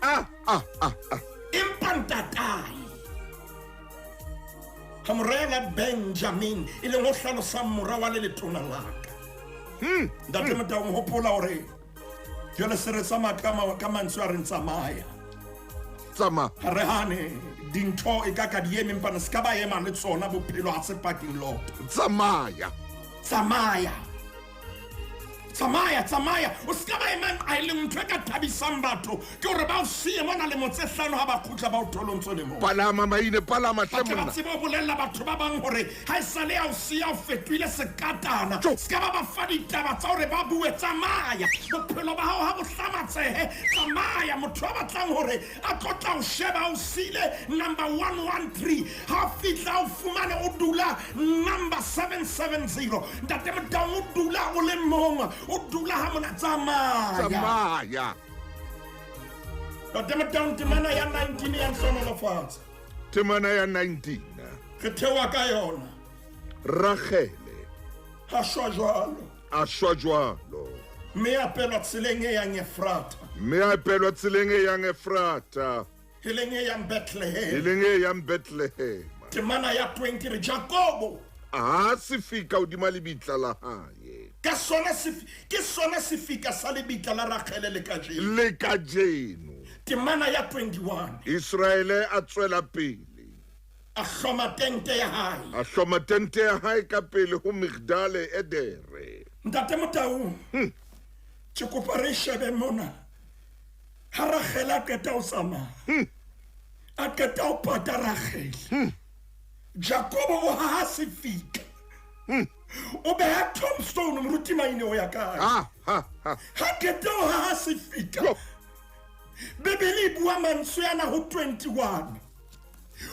Speaker 2: Ah, ah, ah, ah.
Speaker 5: Empa ntatae A mo reha la Benjamin, e leng ho hlalosang mora wa le letona la ka. Ntate Motaung, hopola hore jwale se re tsamaya ka mantswe a reng tsamaya.
Speaker 2: Tsamaya.
Speaker 5: Ha re hane dintho e ka ka di eme, empa ne se ka ba ema le tsona, bophelo ha se parking lot.
Speaker 2: Tsamaya.
Speaker 5: Tsamaya. Tsamaya, tsamaya. O se ka ba emang a e leng ntho e ka thabisang batho ke hore ba o siye mona lemo tse hlano ha ba kgutla ba o thole o ntso le moo.
Speaker 2: Palama Maine, palama hle
Speaker 5: Ba tle ba
Speaker 2: monna.
Speaker 5: tsebe ho bolella batho ba bang hore ha e sale ya o siya o fetohile sekatana.
Speaker 2: Tjo.
Speaker 5: Se ka ba ba fa ditaba tsa hore ba bue, tsamaya. Bophelo ba hao ha bo hlamatsehe, tsamaya. Motho a batlang hore a tlo tla o sheba o siile number 113, ha fihla o fumane o dula number 770. Ntate Motaung, o dula o le mong, o dula ha mona, tsamaya.
Speaker 2: Tsamaya.
Speaker 5: Ntate Motaung, temana ya 19 ya nhlonolofatsa.
Speaker 2: Temana ya 19.
Speaker 5: Re theoha ka yona.
Speaker 2: Ragele
Speaker 5: A shwa jwalo.
Speaker 2: A shwa jwalo.
Speaker 5: Mme a pelwa tseleng e yang Efrata.
Speaker 2: Mme a pelwa tseleng e yang Efrata.
Speaker 5: E leng e yang Bethlehem.
Speaker 2: E leng e yang Bethlehem.
Speaker 5: Temana ya 20 re Jakobo
Speaker 2: A se fika hodima lebitla la hae.
Speaker 5: Ka sona ke sona sefika sa lebitla la Ragele le kajeno.
Speaker 2: Le kajeno.
Speaker 5: Temana ya 21.
Speaker 2: Israele a tswela pele.
Speaker 5: A hloma tente ya hae.
Speaker 2: A hloma tente ya hae ka pele ho Migdale Edere.
Speaker 5: Ntate Motaung, ke kopa re shebe mona. Ha Ragele a qeta ho tsamaya. A qeta ho pata Ragele. Jakobo o haha sefika. O beha tombstone, moruti Maine o ya kae?
Speaker 2: Ha, ha, ha.
Speaker 5: Ha qeta ho haha sefika. Bibele e bua mantswe ana ho 21.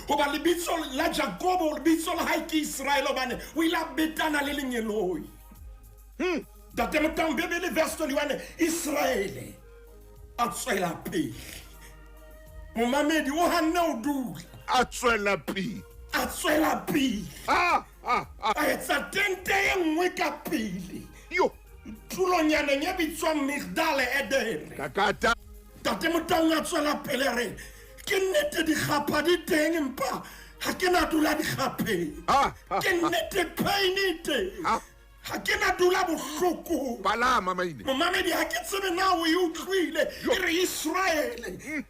Speaker 5: Hoba lebitso la Jakobo, lebitso la hae ke Israel, hobane o ile a betana le lengeloi. Ntate Motaung, Bibele verse 21, Israele a tswela pele. Momamedi o hanne ho dula.
Speaker 2: A tswela pele.
Speaker 5: A tswela pele.
Speaker 2: Ha, ha, ha.
Speaker 5: A etsa tente e nngwe ka pele.
Speaker 2: Yo.
Speaker 5: Tulonyaneng e bitswang Migdale Edere.
Speaker 2: Kakata.
Speaker 5: Ntate Motaung a tswela pele a re, ke nnete dikgapha di teng, empa ha ke na dula dikgapheng.
Speaker 2: Ha, ha,
Speaker 5: Ke nnete pain e teng.
Speaker 2: Ha.
Speaker 5: Ha ke na dula bohlokong.
Speaker 2: Palama Maine.
Speaker 5: Momamedi, ha ke tsebe na o e utlwile. E re Israele.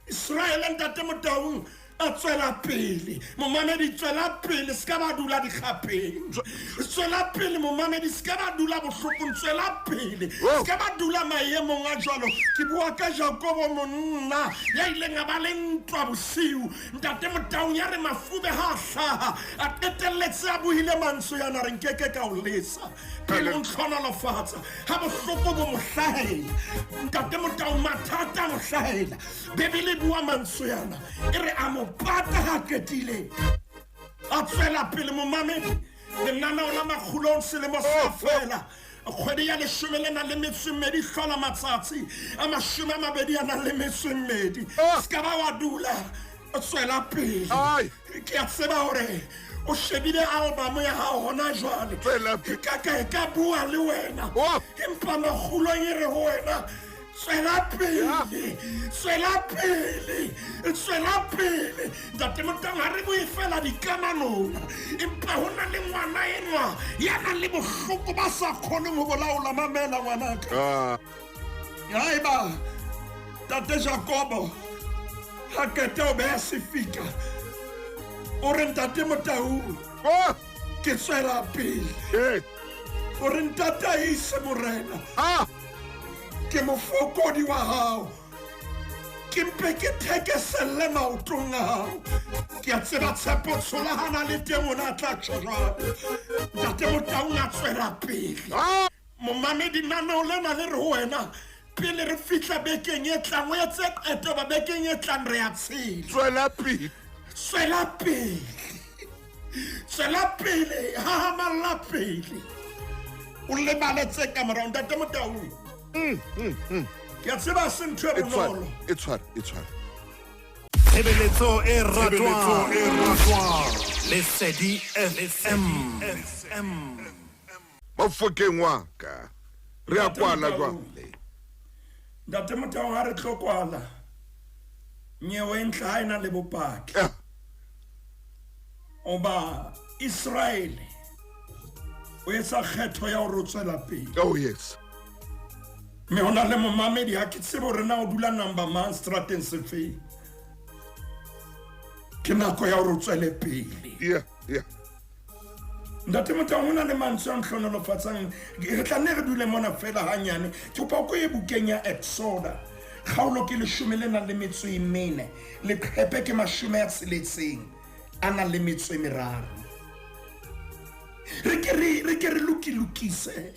Speaker 5: Israele, ntate Motaung, a tswela pele. Momamedi, tswela pele, se ka ba dula dikgapheng. Tswela pele, momamedi, se ka ba dula bohlokong, tswela pele. Se ka ba dula maemong a jwalo. Ke bua ka Jakobo monna ya ileng a ba le ntwa bosiu. Ntate Motaung ya re mafube ha a hlaha, a qetelletse a buile mantswe yana re nkeke ka o lesa. Pele o ntlhonolofatsa, ha bohloko bo mo hlahela. Ntate Motaung, mathata a mo hlahela. Bibele e bua mantswe yana, e re a mo pata ha qetile. A tswela pele, momamedi. Lenaneo la Makgulong selemo sa fela. Kgwedi ya leshome le nang le metso e mmedi, hlola matsatsi a 20 a nang le metso e mmedi. Se ka ba wa dula, tswela pele. Ke a tseba hore o shebile album ya hao hona jwale.
Speaker 2: Tswela pele.
Speaker 5: Ka ka e ka bua le wena. Empa Makgulong e re ho wena, tswela pele, tswela pele, tswela pele. Ntate Motaung, ha re bue fela dikamanong, empa ho na le ngwana enwa ya nang le bohloko ba sa kgoneng ho bolaola. Mamela ngwanaka. Haeba Ntate Jakobo ha qeta ho beha sefika, o re Ntate Motaung, ke tswela pele. O re Ntate a ise morena. Ke mofokodi wa hao. Ke mpe ke thekeselle maotong a hao. Ke a tseba tshepo tshola hana le teng o na tla tjho jwalo. Ntate Motaung a tswela pele. Momamedi, naneo lena le re ho wena, pele re fihla bekeng e tlang, o etse qeto ba bekeng e tlang re a tshela.
Speaker 2: Tswela pele.
Speaker 5: Tswela pele. Tswela pele, hahamalla pele. O lebale tse ka morao, Ntate Motaung. Ke a tseba se ntho e
Speaker 2: E tshware,
Speaker 5: bonolo.
Speaker 2: e tshware, e tshware.
Speaker 4: Tshebeletso e ratwang. Lesedi FM.
Speaker 2: Mafokeng wa ka. Re a kwala jwale.
Speaker 5: Ntate Motaung, ha re tlo kwala, nyewe e ntle ha e na le bopaki. Oba Israele o etsa kgetho ya hore o tswela pele.
Speaker 2: Oh yes.
Speaker 5: Mme ho na le momamedi, ha ke tsebe hore na o dula number mang strateng sefeng. Ke nako ya hore o tswele pele.
Speaker 2: Yeah, yeah.
Speaker 5: Ntate Motaung, ho na le mantswe a ntlhonolofatsang. Re tla nne re dule mona fela hanyane. Ke kopa o ko ye bukeng ya Exoda. Kgaolo ke leshome le nang le metso e mene. Leqhepe ke 60 a nang le metso e meraro. Re ke re re ke re lokilokise.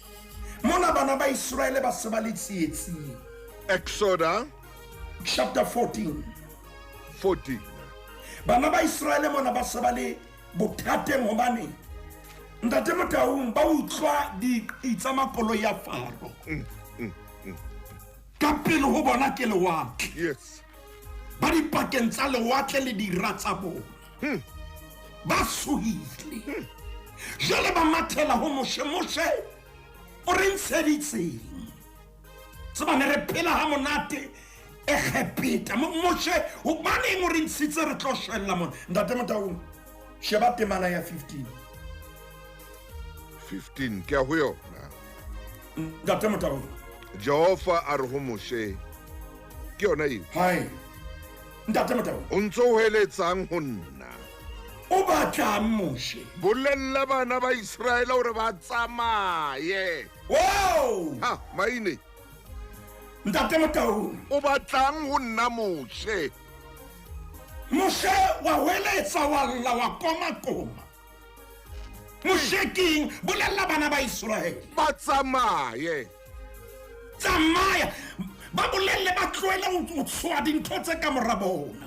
Speaker 5: Mona bana ba Iseraele ba se ba le tsietsing.
Speaker 2: Exoda
Speaker 5: chapter 14.
Speaker 2: 14.
Speaker 5: Bana ba Iseraele mona ba se ba le bothateng hobane Ntate Motaung ba utlwa diqi tsa makoloi ya Faro. Ka pele ho bona ke lewatle.
Speaker 2: Yes.
Speaker 5: Ba dipakeng tsa lewatle le dira tsa bona. Ba tshohile. Jwale ba mathela ho Moshe. Moshe o re ntsheditseng. Tseba ne re phela ha monate Egepeta. Moshe hobaneng o re ntshitse re tlo shwella mona? Ntate Motaung, sheba temana ya 15.
Speaker 2: 15 ke ya ho yona.
Speaker 5: Ntate Motaung.
Speaker 2: Jehova a re ho Moshe, ke yona eo.
Speaker 5: Hai. Ntate Motaung.
Speaker 2: O ntso o heletsang ho nna?
Speaker 5: O batlang Moshe?
Speaker 2: Bolella bana ba Iseraele hore ba tsamaye.
Speaker 5: Wow!
Speaker 2: Ha, maine.
Speaker 5: Ntate Motaung.
Speaker 2: O batlang ho nna Moshe?
Speaker 5: Moshe wa hweletsa wa lla wa koma-koma. Moshe keng? Bolella bana ba Iseraele.
Speaker 2: Ba tsamaye.
Speaker 5: Tsamaya. Ba bolelle ba tlohele ho tshoha dintho tse ka mora bona.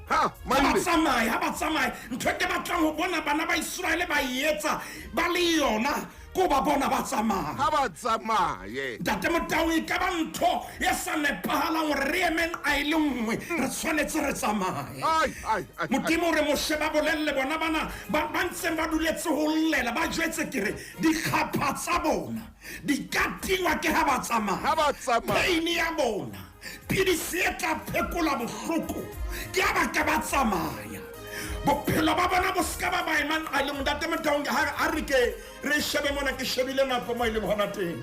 Speaker 2: Ha,
Speaker 5: Ha ba tsamaye, ha ba tsamaye. Ntho e ke batlang ho bona bana ba Iseraele ba e etsa ba le yona ko ba bona ba tsamaya.
Speaker 2: Ha ba tsamaye.
Speaker 5: Ntate Motaung, e ka ba ntho e sa nepahalang hore re eme nqa e le nngwe, re tshwanetse re tsamaye.
Speaker 2: Ai, ai, ai.
Speaker 5: Modimo o re Moshe ba bolelle bona bana ba ba ntseng ba duletse ho llela, ba jwetse ke re dikgapha tsa bona di ka tingwa ke ha ba tsamaya.
Speaker 2: Ha ba tsamaya.
Speaker 5: Pain ya bona, pidisi e tla phekola bohloko ke ha ba ka ba tsamaya. Bophelo ba bona bo ska ba ba ema nqa e le nngwe. Ntate Motaung, ha re ke re shebe mona, ke shebile nako mo e leng hona teng.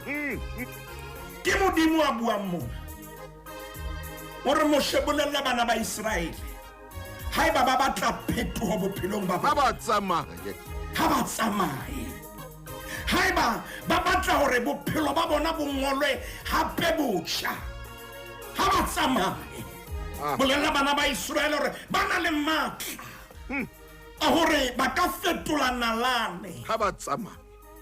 Speaker 5: Ke Modimo a buang mona. O re Moshe bolella bana ba Iseraele haeba ba batla phetoho bophelong ba
Speaker 2: Ha ba tsamaye.
Speaker 5: Ha ba tsamaye. Haeba ba batla hore bophelo ba bona bo ngolwe hape botjha, ha ba tsamaye. Bolella bana ba Iseraele hore ba na le matla a hore ba ka fetola nalane.
Speaker 2: Ha ba tsamaye.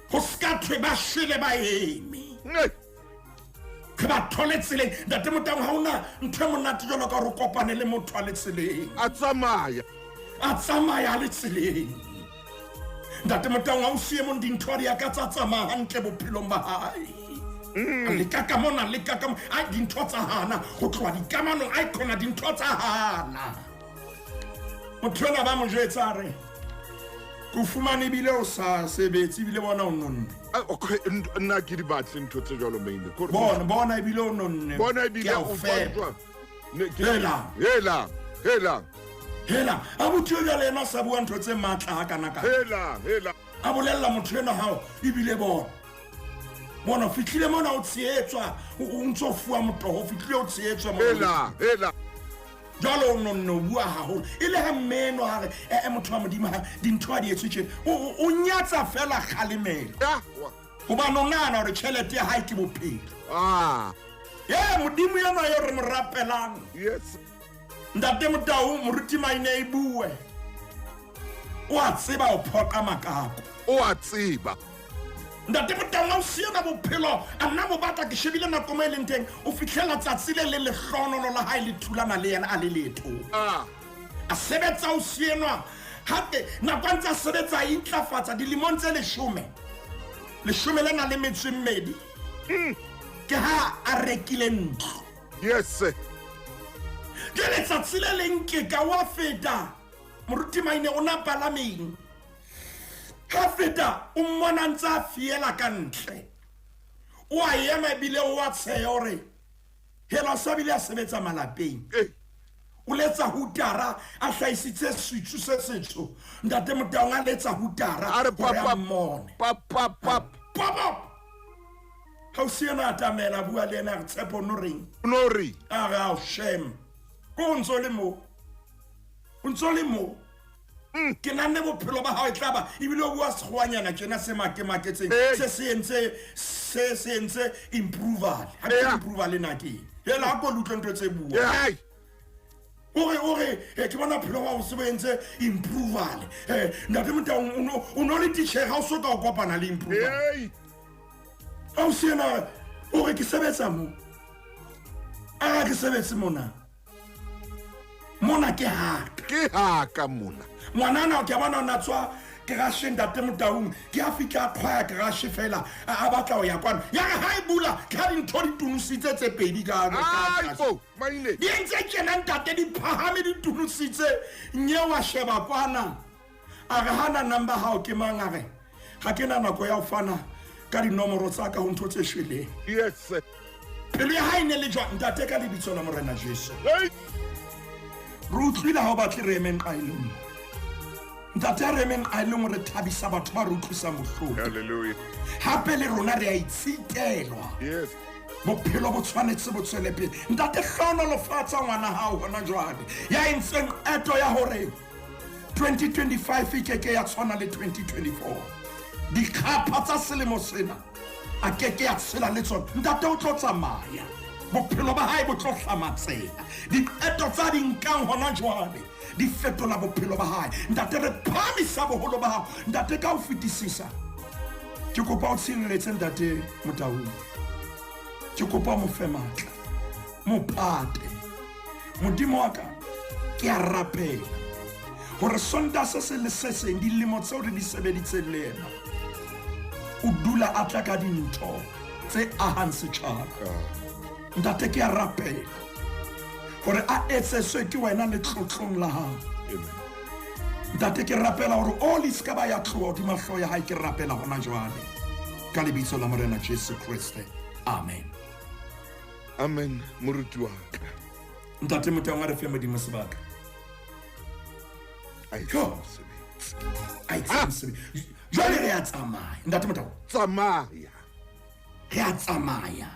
Speaker 5: Ho ska thwe ba shwele ba eme. Re ba thole tseleng. Ntate Motaung, ha hona ntho e monate jwalo ka hore o kopane le motho a le tseleng.
Speaker 2: A tsamaya.
Speaker 5: A tsamaya a le tseleng. Ntate Motaung, ha o siye mong dintho di ya ka tsa tsamaya hantle bophelong ba hae. A leka ka mona, leka ka mona. Ai, dintho tsa hana. Ho tloha dikamanong, ai khona dintho tsa hana. Motho enwa ba mo jwetsa a re, ke o fumane ebile o sa sebetse, ebile bona o nonne.
Speaker 2: Okay, nna ke di batle ntho tse jwalo, Maine.
Speaker 5: Bona, bona ebile o nonne.
Speaker 2: Bona ebile
Speaker 5: Ke a
Speaker 2: o
Speaker 5: o fepa.
Speaker 2: jwang? Ne, ke
Speaker 5: Hela.
Speaker 2: Hela, hela.
Speaker 5: Hela, abuti o jwale yena o sa bua ntho tse matla ha kana kana.
Speaker 2: Hela, hela.
Speaker 5: A bolella motho enwa hao ebile bona. Bona o fihlile mona o tshehetswa, o ntso fuwa motoho, o fihlile o tshehetswa mona.
Speaker 2: Hela, hela.
Speaker 5: Jwale o nonne o bua haholo. E le ha mme enwa a re, e motho wa Modimo ha dintho ha di etswe tjena. O nyatsa fela kgalemelo.
Speaker 2: Ya, wa.
Speaker 5: Hobane o nahana hore tjhelete ya hae ke bophelo.
Speaker 2: Ah.
Speaker 5: Ye, Modimo enwa eo re mo rapelang.
Speaker 2: Yes.
Speaker 5: Ntate Motaung, moruti Maine e bue. O a tseba ho phoqa makako.
Speaker 2: O a tseba.
Speaker 5: Ntate Motaung, ha o siya ka bophelo, a nna mo batla, ke shebile nako mo e leng teng, o fihlela tsatsi le le lehlohonolo la hae le thulana le yena a le leetong.
Speaker 2: Ah.
Speaker 5: A sebetsa o sienwa, hape nako a ntse a sebetsa a intlafatsa dilemong tse leshome. Leshome le na le metso e mmedi. Ke ha a rekile ntlo.
Speaker 2: Yes.
Speaker 5: Ke letsatsi le leng ke ka wa feta. Moruti Maine o na palameng. Ha feta o mmona ntse a fiela ka ntle. O a ema ebile o a tsheha hore hela o sa bile a sebetsa malapeng. O letsa hutara a hlahisitse setsu se setsho. Ntate Motaung a letsa hutara
Speaker 2: A re
Speaker 5: hore
Speaker 2: pap
Speaker 5: a
Speaker 2: pap
Speaker 5: mmone.
Speaker 2: pap pap pap.
Speaker 5: Pop up. Ha o se yena a atamela a bua le yena a re Tshepo o no reng?
Speaker 2: O no reng?
Speaker 5: A re ao shame. Ko o ntso le mo. O ntso le mo. Ke nanne bophelo ba hao e tlaba ebile o bua sekgowanyana tjena se makemaketseng
Speaker 2: Hey.
Speaker 5: se se entse se se entse improval. Ha ke
Speaker 2: Yeah.
Speaker 5: improval na ke. Hela ha ko le utlwe ntho tse bua.
Speaker 2: Hey.
Speaker 5: O re o re eh, ke bona bophelo ba hao se bo entse improval. Eh ntate Motaung o no o no le titjhere ha o so ka o kopana le improval.
Speaker 2: Hey.
Speaker 5: Ha o se yena o re ke sebetsa mo. A ke sebetse mona. Mona ke haka.
Speaker 2: Ke haka mona.
Speaker 5: Ngwanana ke a bona o na tswa kerasheng ntate Motaung ke a fihla a qhwaya kerashe fela a batla ho ya kwano. Ya re ha e bula ke ha dintho di tunositse tse pedi ka
Speaker 2: Ai bo, maine.
Speaker 5: Di entse tjena ntate di phahame di tunositse nye wa sheba kwana. A re hana number hao ke mang a re ha ke na nako ya ho fana ka dinomoro tsa ka ho ntho tse shweleng.
Speaker 2: Yes.
Speaker 5: Pelo ya hae ne le jwang ntate ka lebitso la Morena Jesu.
Speaker 2: Hey.
Speaker 5: Re utlwile ha o batle re emeng qa e le nngwe. Ntate a re emeng qa e le nngwe re thabisa batho ba re utlwisang bohloko.
Speaker 2: Hallelujah.
Speaker 5: Hape le rona re a itshitelwa.
Speaker 2: Yes.
Speaker 5: Bophelo bo tshwanetse bo tswele pele. Ntate hlohonolofatsa ngwana hao hona jwale. Ya entseng qeto ya hore 2025 e keke ya tshwana le 2024. Dikgapha tsa selemo sena a keke ya tshela le tsona. Ntate o tlo tsamaya. Bophelo ba hae bo tlo hlamatseha. Diqeto tsa di nkang hona jwale di fetola bophelo ba hae. Ntate re phahamisa boholo ba hao. Ntate ka ho fetisisa. Ke kopa o tshireletse ntate Motaung. Ke kopa o mo fe matla. Mo pate. Modimo wa ka, ke a rapela hore Sontaha se seng le se seng dilemo tseo re di sebeditseng le yena, o dula a tla ka dintho tse ahang setjhaba. Ntate ke a rapela hore a etseswe ke wena letlotlong la hao.
Speaker 2: Amen.
Speaker 5: Ntate ke rapela hore oli se ka ba ya tloha hodima hlooho ya hae, ke rapela hona jwale. Ka lebitso la Morena Jesu Kreste. Amen.
Speaker 2: Amen, moruti wa ka.
Speaker 5: Ntate Motaung a re fe Modimo sebaka.
Speaker 2: A etse
Speaker 5: Yo.
Speaker 2: mosebetsi.
Speaker 5: A etse mosebetsi. Jwale re a tsamaya. Ntate Motaung.
Speaker 2: Tsamaya.
Speaker 5: Re a tsamaya.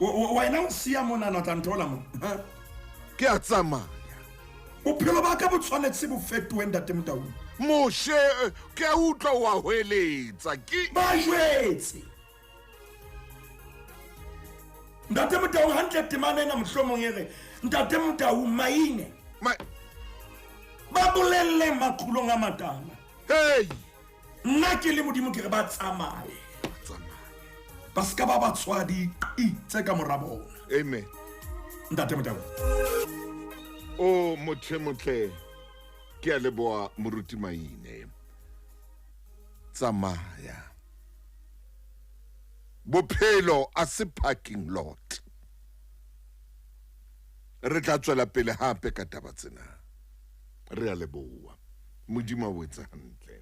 Speaker 5: Wena o siya mona na tla nthola mo. Ha?
Speaker 2: Ke a tsamaya.
Speaker 5: Bophelo ba ka bo tshwanetse bo fetohe ntate Motaung.
Speaker 2: Moshe, ke a utlwa wa hweletsa. Ke
Speaker 5: ba jwetse. Ntate Motaung hantle temana ena mohlomong e re Ntate Motaung maine. Ba bolelle maqulong a matala.
Speaker 2: Hey.
Speaker 5: Nna ke le Modimo ke re ba tsamaye.
Speaker 2: Ba tsamaye.
Speaker 5: Ba ska ba ba tshwa diqi tse ka mora bona.
Speaker 2: Amen.
Speaker 5: Ntate Motaung.
Speaker 2: O motho e motle, ke a leboha moruti Maine. Tsamaya. Bophelo a se parking lot. Re tla tswela pele hape ka taba tsena. Re a leboha. Modimo a o etse hantle.